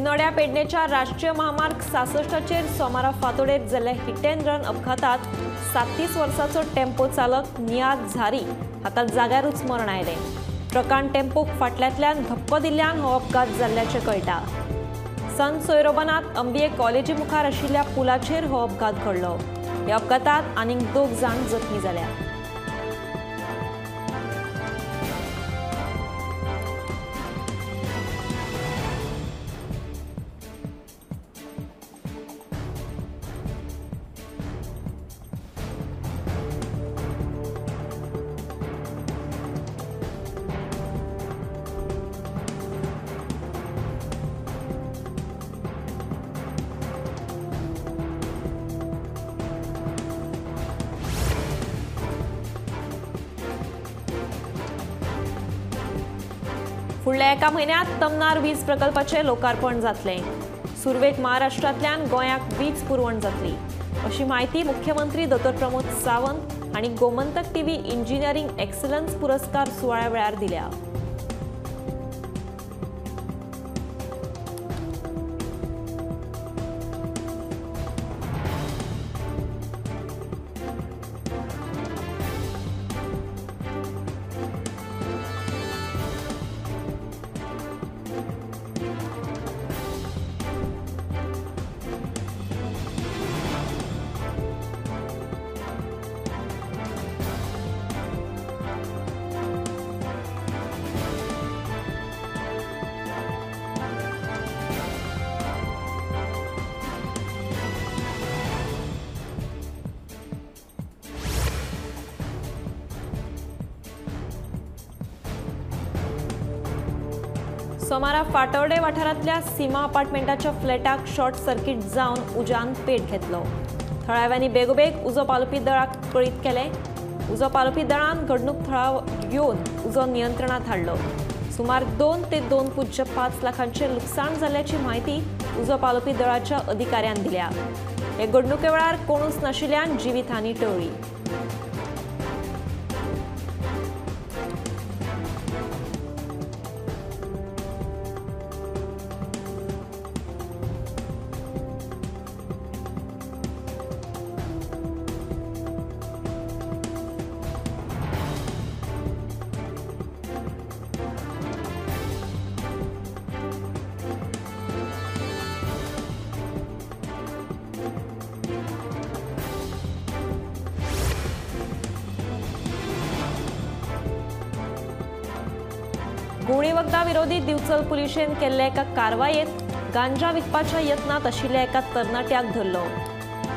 शिरनोड्या पेडणेच्या राष्ट्रीय महामार्ग 66चेर सोमारा फातोडेर जाल्ल्या हिट अँड रन अपघातात 37 वर्साचो टेम्पो चालक नियाद झारी हाका जाग्यारूच मरण आयलें। ट्रकान टेम्पोक फाटल्यांतल्यान धपको दिल्ल्यान हो अपघात जाल्ल्याचें कळटा। संत सोयरोबानात अंबिये कॉलेजी मुखार आशिल्ल्या पुलाचेर हो अपघात घडलो। ह्या अपघातात आनीक 2 जाण जखमी जाल्या। फुडल्या एका म्हयन्यांत तमनार वीज प्रकल्पाचें लोकार्पण जातलें। सुरवेक महाराष्ट्रांतल्यान गोंयाक वीज पुरवण जातली अशी म्हायती मुख्यमंत्री दोतोर प्रमोद सावंत हांणी गोमंतक टीव्ही इंजिनियरींग एक्सलन्स पुरस्कार सुवाळ्या वेळार दिल्या। सोमारा फाटोर्डे वाठारांतल्या सीमा अपार्टमेंटाच्या फ्लॅटाक शॉर्ट सर्किट जावन उज्यान पेट घेतलो। थळाव्यांनी बेगोबेग उजो पालोवपी दळाक कळीत केलें। उजो पालोवपी दळान घडणूक थळार येवन उजो नियंत्रणांत हाडलो। सुमार 2 ते 2.5 लाखांचें लुकसाण जाल्ल्याची म्हायती उजो पालोवपी दळाच्या अधिकाऱ्यान दिल्या। हे घडणुके वेळार कोणूच नाशिल्ल्यान जिवीतहानी टळ्ळी। घुंवळे वखदां विरोधी दिवचल पुलिशेन केल्ल्या एका कारवायेत गांजा विकपाच्या यत्नांत आशिल्ल्या एका तरणाट्याक धरलो।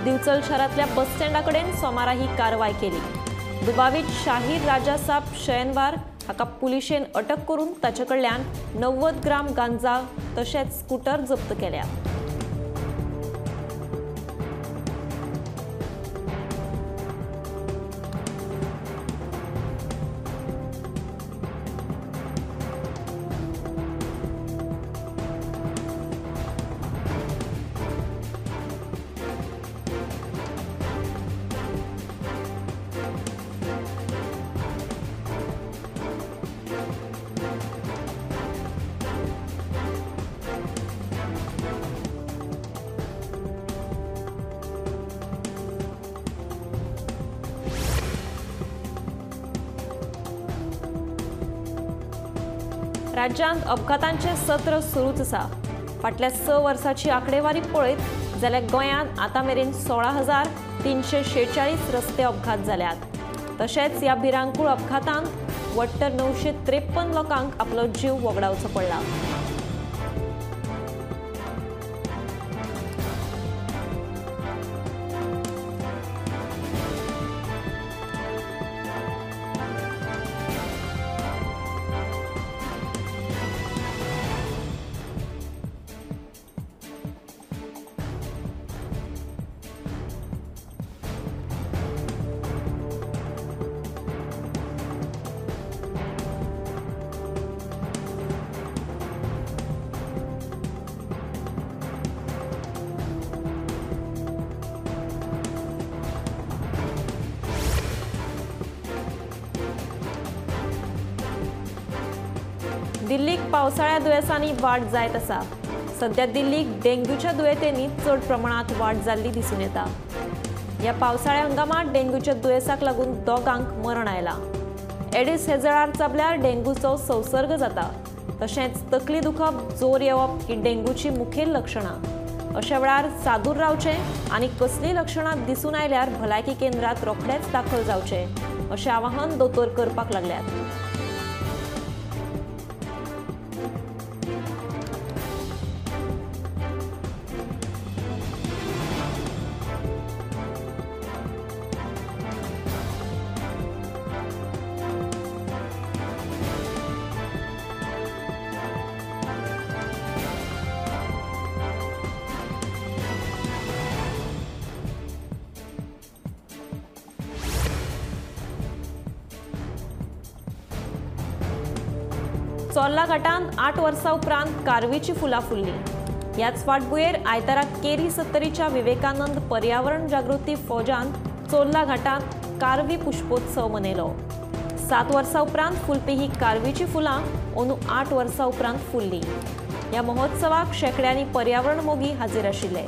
दिवचल शारांतल्या बस स्टँडा कडेन सोमारा ही कारवाय केली। दुबावीत शाहीर राजासाब शयनवार हाका पुलिशेन अटक करून ताचे कडल्यान 90 ग्राम गांजा तशेंच स्कूटर जप्त केल्या। राज्यांत अपघातांचे सत्र सुरूच आसा। फाटल्या 6 वर्साची आंकडेवारी पळयत जाल्यार गोंयांत आतां मेरेन 16,346 रस्ते अपघात जाल्यात। तशेंच ह्या भिरांकूळ अपघातांत वट्ट 953 लोकांक आपलो जीव वगडावचो पडला। दिल्लीक पावसाळ्या दुयेंसांनी वाड जायत आसा। सध्या दिल्लीक डेंग्यूच्या दुयेंतींनी चड प्रमाणात वाड जाल्ली दिसून येता। ह्या पावसाळ्या हंगामात डेंग्यूच्या दुयेंसाक लागून दोगांक मरण आयलां। एडिस हे जळार चाबल्यार डेंग्यूचो संसर्ग जाता। तशेंच तकली दुखप, जोर येवप ही डेंग्यूची मुखेल लक्षणां। अशा वेळार सादूर रावचें आनी कसलीय लक्षणां दिसून आयल्यार भलायकी केंद्रात रोखडेच दाखल जावचें अशें आवाहन दोतोर करपाक लागल्यात। चोर्ला घाटांत 8 वर्सां उपरांत कारवीची फुलां फुल्लीं। ह्याच फाटभुंयेर आयतारा केरी सत्तरीच्या विवेकानंद पर्यावरण जागृती फौजान चोर्ला घाटांत कारवी पुष्पोत्सव मनयलो। 7 वर्सां उपरांत फुलपी ही कारवीची फुलां अंदू 8 वर्सां उपरांत फुल्लीं। ह्या महोत्सवाक शेंकड्यांनी पर्यावरण मोगी हाजीर आशिल्ले।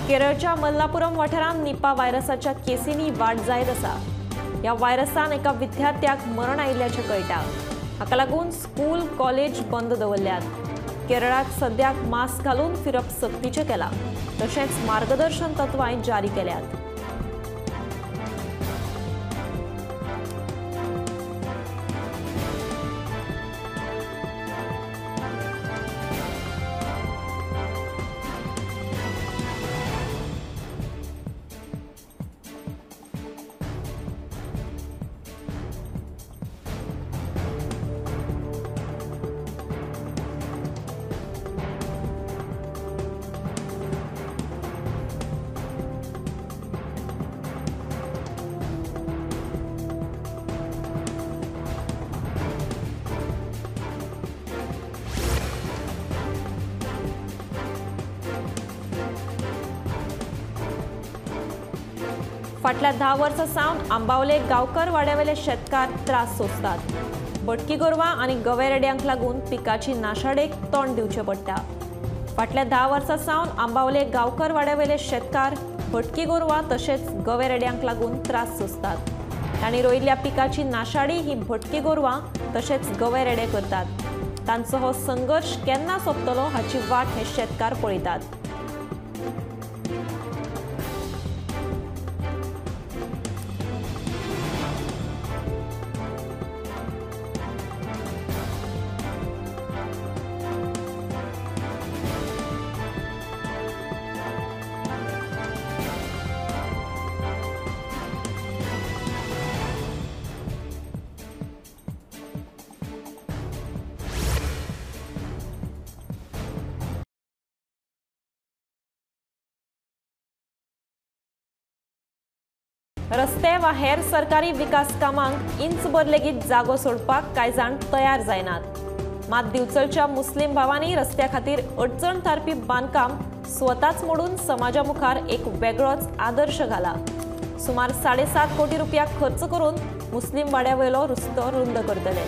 केरळच्या मल्लापुरम वाठारांत निपा व्हायरसाच्या केसींनी वाड जायत आसा। ह्या व्हायरसान एका विद्यार्थ्याक मरण आयिल्ल्याचें कळटा। हाका लागून स्कूल कॉलेज बंद दवरल्यात। केरळांत सद्याक मास्क घालून फिरप सक्तीचें केलां। तशेंच मार्गदर्शन तत्वांय जारी केल्यात। फाटल्या 10 वर्सां सावन आंबावले गांवकर वाड्यावेले शेतकार त्रास सोंसतात। भटकी गोरवां आनी गवे रेड्यांक लागून पिकाची नाशाडेक तोंड दिवचें पडटा। फाटल्या 10 वर्सां सावन आंबावले गांवकर वाड्यावेले शेतकार भटकी गोरवां तशेंच गवे रेड्यांक लागून त्रास सोंसतात। तांणी रोयिल्ल्या पिकाची नाशाडी ही भटकी गोरवां तशेंच गवे रेडे करतात। तांचो हो संघर्श केन्ना सोंपतलो हाची वाट हे शेतकार पळयतात। रस्ते वा हेर सरकारी विकास कामांक इंचभर लेगीत जागो सोडपाक कांय जाण तयार जायनात। मात दिवचलच्या मुस्लीम भावांनी रस्त्या खातीर अडचण थारपी बांदकाम स्वताच मोडून समाजा मुखार एक वेगळोच आदर्श घाला। सुमार 7.5 कोटी रुपया खर्च करून मुस्लीम वाड्यावेलो रस्तो रुंद करतले।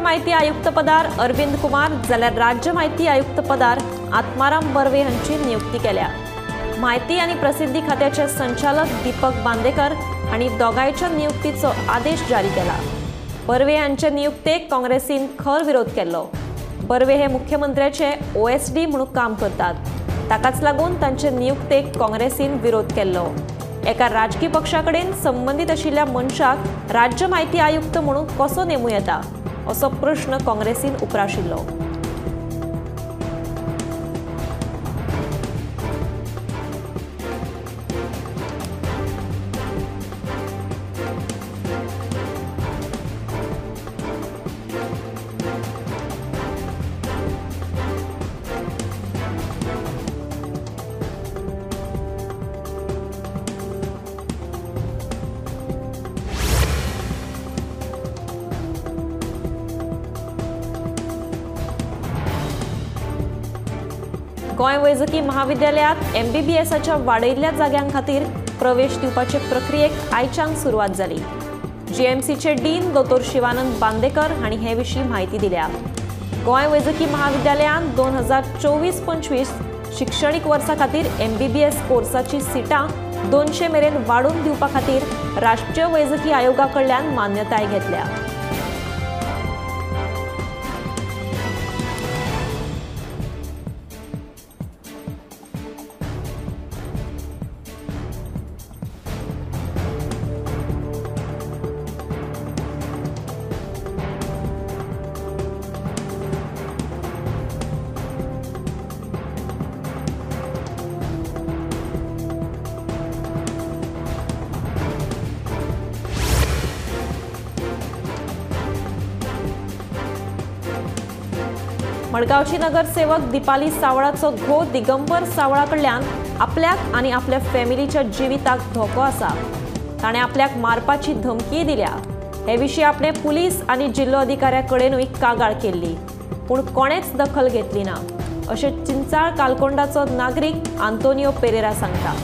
म्हायती आयुक्तपदार अरविंद कुमार जाल्यार राज्य म्हायती आयुक्तपदार आत्माराम बर्वे हांची नियुक्ती केल्या. म्हायती आनी प्रसिद्धी खात्याचे संचालक दीपक बांदेकर हांणी दोगांयच्या नियुक्तीचो आदेश जारी केला. बर्वे हांचे नियुक्तेक काँग्रेसीन खर विरोध केल्लो. बर्वे हे मुख्यमंत्र्याचे OSD म्हणून काम करतात, ताकाच लागून तांचे नियुक्तेक काँग्रेसीन विरोध केल्लो. एका राजकी पक्षा कडेन संबंदीत आशिल्ल्या मनशाक राज्य म्हायती आयुक्त म्हणून कसो नेमूं येता असो प्रश्न काँग्रेसीन उप्राशिल्लो. गोंय वैजकी महाविद्यालयात MBBSच्या वाडयिल्ल्या जाग्यां खातीर प्रवेश दिवपाचे प्रक्रियेक आयच्यान सुरवात जाली. GMCचे डीन दोतोर शिवानंद बांदेकर हांणी हे विशीं म्हायती दिल्या. गोंय वैजकी महाविद्यालयांत 2024-25 शिक्षणीक वर्सा खातीर MBBS कोर्साची सिटां 200 मेरेन वाडोवन दिवपा खातीर राष्ट्रीय वैजकी आयोगा कडल्यान मान्यताय घेतल्या. मडगांवची नगरसेवक दीपाली सावळाचो घोव दिगंबर सावळा कडल्यान आपल्याक आनी आपल्या फॅमिलीच्या जिविताक धोको आसा. ताणें आपल्याक मारपाची धमकी दिल्या. हे विशीं आपणे पुलीस आनी जिल्लो अधिकाऱ्या कडेनूय कागाळ केल्ली, पूण कोणेच दखल घेतली ना अशें चिंचाळ कालकोंडाचो नागरीक आंतोनियो पेरेरा सांगता.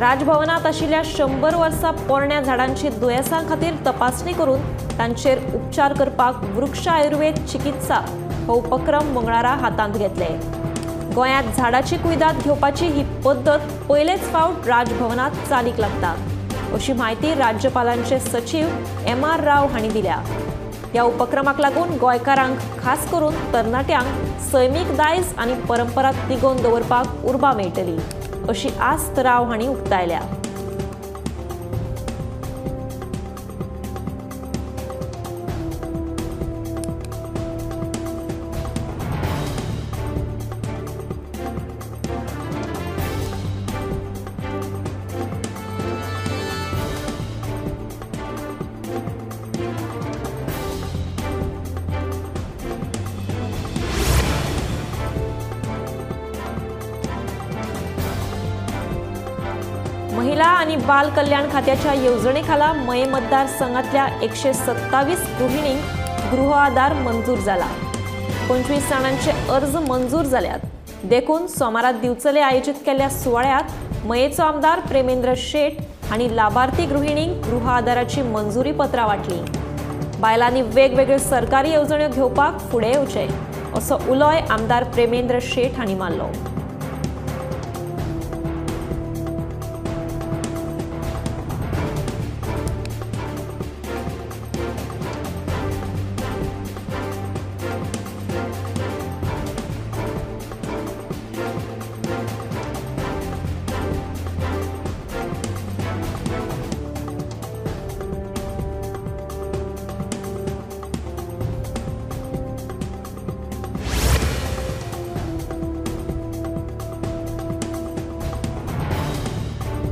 राजभवनात आशिल्ल्या 100 वर्सां पोरण्या झाडांची दुयेंसां खातीर तपासणी करून तांचेर उपचार करपाक वृक्ष आयुर्वेद चिकित्सा हो उपक्रम मंगळारा हातांत घेतले. गोंयांत झाडाची कुयदाद घेवपाची ही पद्दत पयलेच फावट राजभवनात चालीक लागता अशी म्हायती राज्यपालांचे सचीव MR राव हांणी दिल्या. ह्या उपक्रमाक लागून गोंयकारांक खास करून तरणाट्यांक सैमीक दायज आनी परंपरा तिगोवन दवरपाक उर्बा मेळटली अशी आस्त राव हांणी उक्तायल्या. महिला आणि बाल कल्याण खात्याच्या येवजणेखाला मये मतदारसंघातल्या 127 गृहिणींक गृह आधार मंजूर जाला. 25 जाणांचे अर्ज मंजूर जाल्यात. देखून सोमारा दिवचले आयोजित केल्ल्या सुवाळ्यात मयेचो आमदार प्रेमेंद्र शेट आनी लाभार्थी गृहिणींक गृह आधाराची मंजुरी पत्रां वांटली. बायलांनी वेगवेगळ्यो सरकारी येवजण्यो घेवपाक फुडें येवचें असो उलोय आमदार प्रेमेंद्र शेट हांणी मारलो.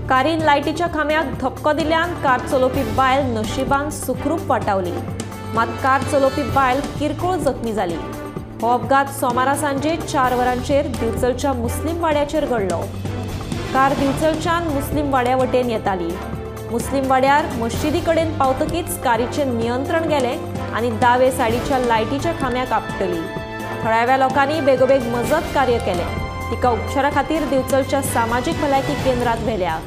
कारीन लायटीच्या खांब्याक धपको दिल्ल्यान कार चलोवपी बायल नशिबान सुखरूप वाटावली, मात कार चलोवपी बायल किरकोळ जखमी जाली। हो अपघात सोमारा सांजे 4 वरांचेर दिवचलच्या मुस्लीम वाड्याचेर घडलो। कार दिवचलच्यान मुस्लीम वाड्या वटेन येताली। मुस्लीम वाड्यार मशिदी कडेन पावतकीच कारीचें नियंत्रण गेलें आनी दावे सायडीच्या लायटीच्या खांब्याक आपटली। थळाव्या लोकांनी बेगोबेग मजत कार्य केलें। तिका उपचारा खातीर दिवचलच्या सामाजीक भलायकी केंद्रात व्हेल्या।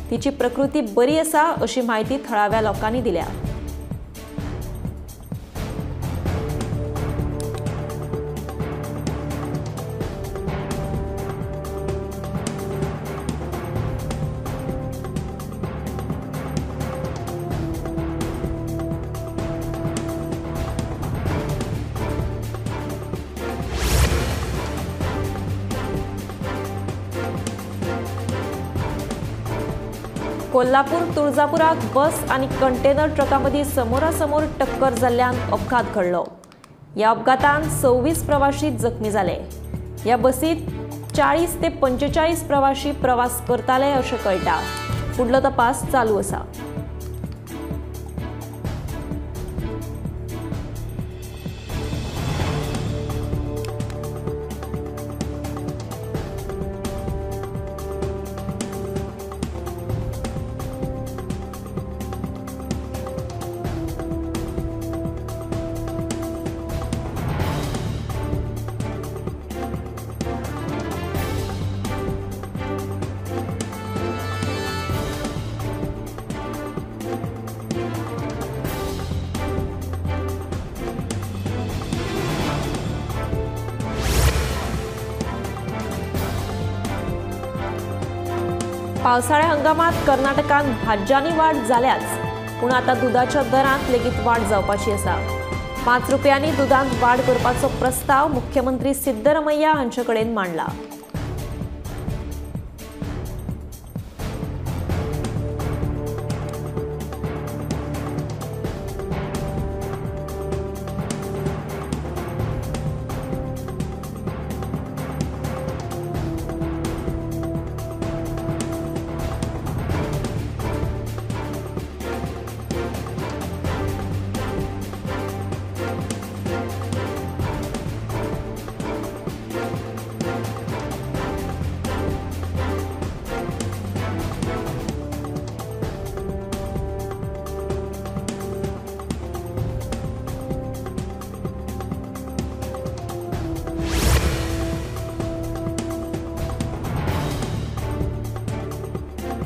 तिची प्रकृती बरी आसा अशी म्हायती थळाव्या लोकांनी दिल्या। कोल्हापूर तुळजापुराक बस आनी कंटेनर ट्रकामदीं समोरासमोर टक्कर जाल्ल्यान अपघात घडलो। ह्या अपघातान 26 प्रवाशी जखमी जाले। ह्या बसीत 40 ते 45 प्रवाशी प्रवास करताले अशें कळटा। फुडलो तपास चालू आसा। पावसाळ्या हंगामात कर्नाटकान भाज्यांनी वाड जाल्याच, पूण आतां दुदाच्या दरांत लेगीत वाड जावपाची आसा। 5 रुपयांनी दुदांत वाड करपाचो प्रस्ताव मुख्यमंत्री सिद्धरमय्या हांचे कडेन मांडला।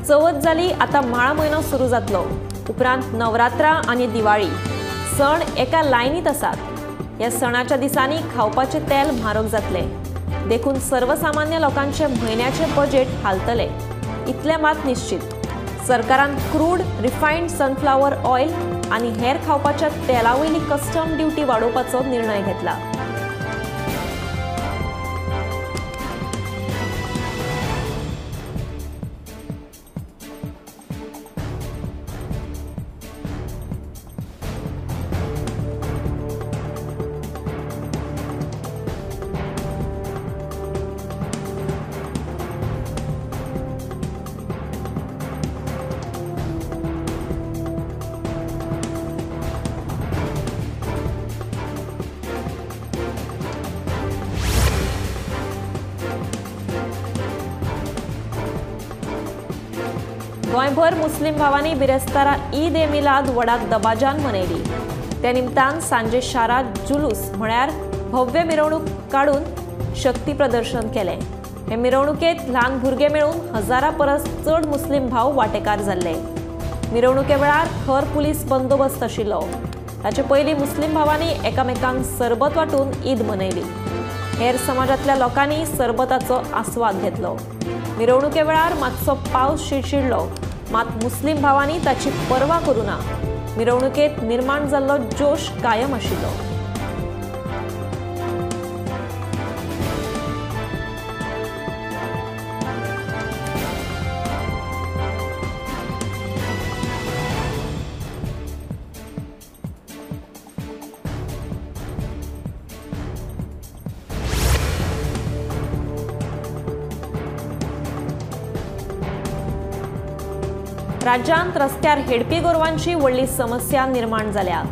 चवथ जाली, आतां म्हाळा म्हयनो सुरू जातलो। उपरांत नवरात्रा आनी दिवाळी सण एका लायनीत आसात। ह्या सणाच्या दिसांनी खावपाचें तेल म्हारग जातलें, देखून सर्वसामान्य लोकांचे म्हयन्याचें बजेट हालतलें इतलें मात निश्चित। सरकारान क्रूड, रिफायंड सनफ्लावर ऑयल आनी हेर खावपाच्या तेला वयली कस्टम ड्युटी वाडोवपाचो निर्णय घेतला। गोंयभर मुस्लिम भावांनी बिरेस्तारा ईद ए मिलाद व्हडा दबाज्यान मनयली। त्या निमतान सांजे शारांत जुलूस म्हळ्यार भव्य मिरवणूक काडून शक्ती प्रदर्शन केलें। हे मिरवणुकेंत ल्हान भुरगे मेळून हजारा परस चड मुस्लिम भाव वांटेकार जाल्ले। मिरवणुके वेळार खर पुलीस बंदोबस्त आशिल्लो। ताचे पयलीं मुस्लिम भावांनी एकामेकांक सरबत वांटून ईद मनयली। हेर समाजांतल्या लोकांनी सरबताचो आस्वाद घेतलो। मिरवणुके वेळार मातसो पावस शिडशिडलो, मात मुस्लिम भावांनी ताची पर्वा करूं ना। मिरवणुकेंत निर्माण जाल्लो जोश कायम आशिल्लो। राज्यांत रस्त्यार हेडपी गोरवांची व्हडली समस्या निर्माण जाल्या.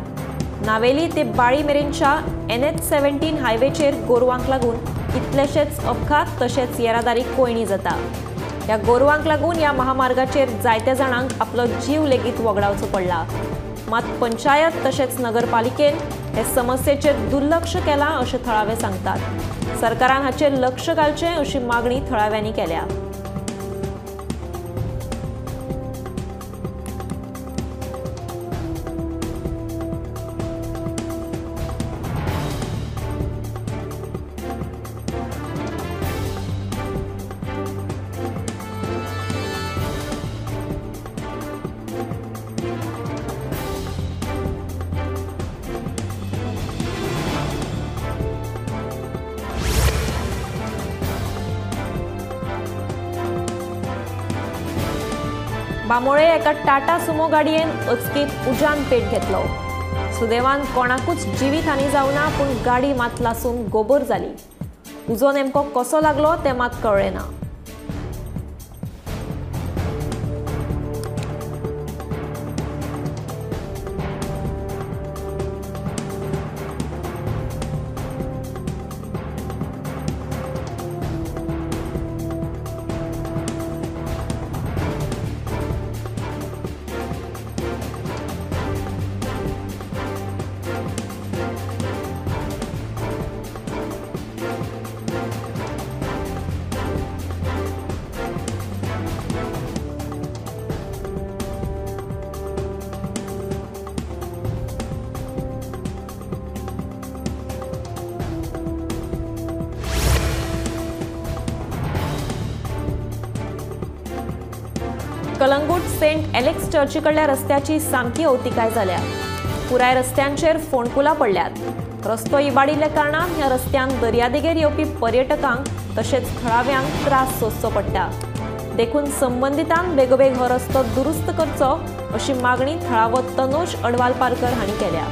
नावेली ते बाळी मेरेनच्या NH17 हायवेचेर गोरवांक लागून कितलेशेच अपघात तशेंच येरादारी कोयणी जाता. ह्या गोरवांक लागून ह्या महामार्गाचेर जायत्या जाणांक आपलो जीव लेगीत वगडावचो पडला. मात पंचायत तशेंच नगरपालिकेन हे समस्येचेर दुर्लक्ष केलां अशें थळावे सांगतात. सरकारान हाचेर लक्ष घालचें अशी मागणी थळाव्यांनी केल्या. बांबोळे एका टाटा सुमो गाडयेन अचकीत उज्यान पेट घेतलो. सुदैवान कोणाकूच जिवीत हानी जावना, पूण गाडी मात लासून गोबर जाली. उजो नेमको कसो लागलो तें मात कळ्ळें ना. कलंगूट सेंट एलेक्स चर्ची कडल्या रस्त्याची सामकी अवतिकाय जाल्या. पुराय रस्त्यांचेर फोंडकुलां पडल्यात. रस्तो इबाडिल्ल्या कारणान ह्या रस्त्यान दर्यादेगेर येवपी पर्यटकांक तशेंच थळाव्यांक त्रास सोंसचो पडटा. देखून संबंदितान बेगोबेग हो रस्तो दुरुस्त करचो अशी मागणी थळावो तनोज अडवाल पारकर हांणी केल्या.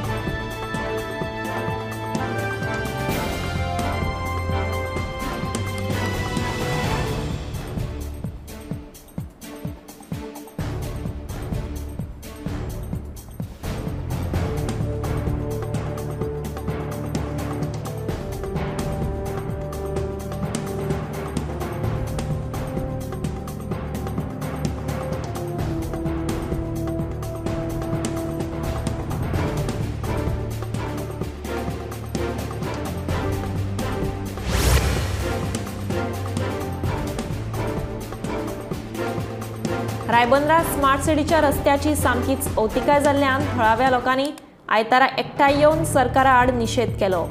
रायबंदरा स्मार्ट सिटीच्या रस्त्याची सामकीच अवतिकाय जाल्ल्यान थळाव्या लोकांनी आयतारा एकठांय येवन सरकारा आड निशेध केलो.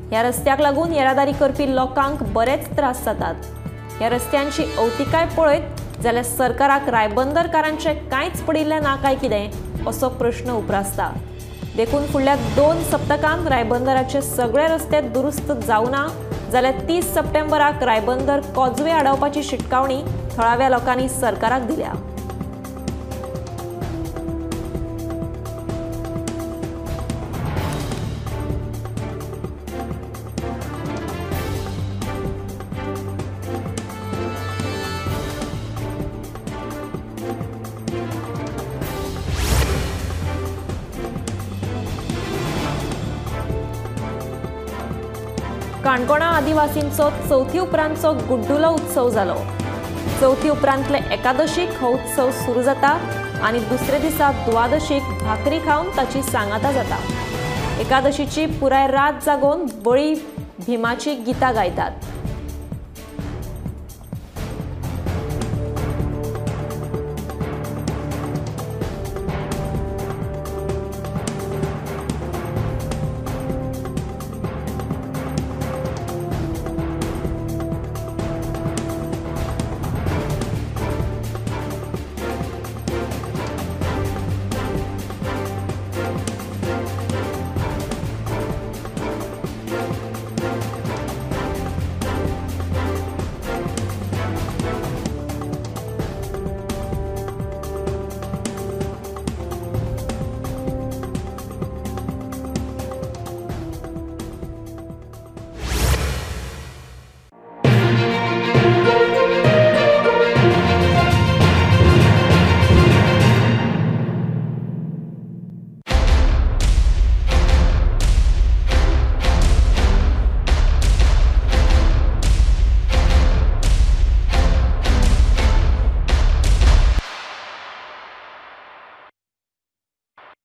ह्या रस्त्याक लागून येरादारी करपी लोकांक बरेच त्रास जातात. ह्या रस्त्यांची अवतिकाय पळयत जाल्यार सरकाराक रायबंदरकारांचें कांयच पडिल्लें ना काय कितें असो प्रश्न उप्रासता. देखून फुडल्या 2 सप्तकांत रायबंदराचे सगळे रस्ते दुरुस्त जावना जाल्यार 30 सप्टेंबराक रायबंदर कॉजवे आडावपाची शिटकावणी थळाव्या लोकांनी सरकाराक दिल्या. काणकोणा आदिवासींचो चवथी उपरांतचो गुड्डुलो उत्सव जालो. चवथी उपरांतले एकादशीक हो उत्सव सुरू जाता आनी दुसरे दिसा द्वादशीक भाकरी खावन ताची सांगाता जाता. एकादशीची पुराय रात जागोवन बळी भीमाची गीतां गायतात.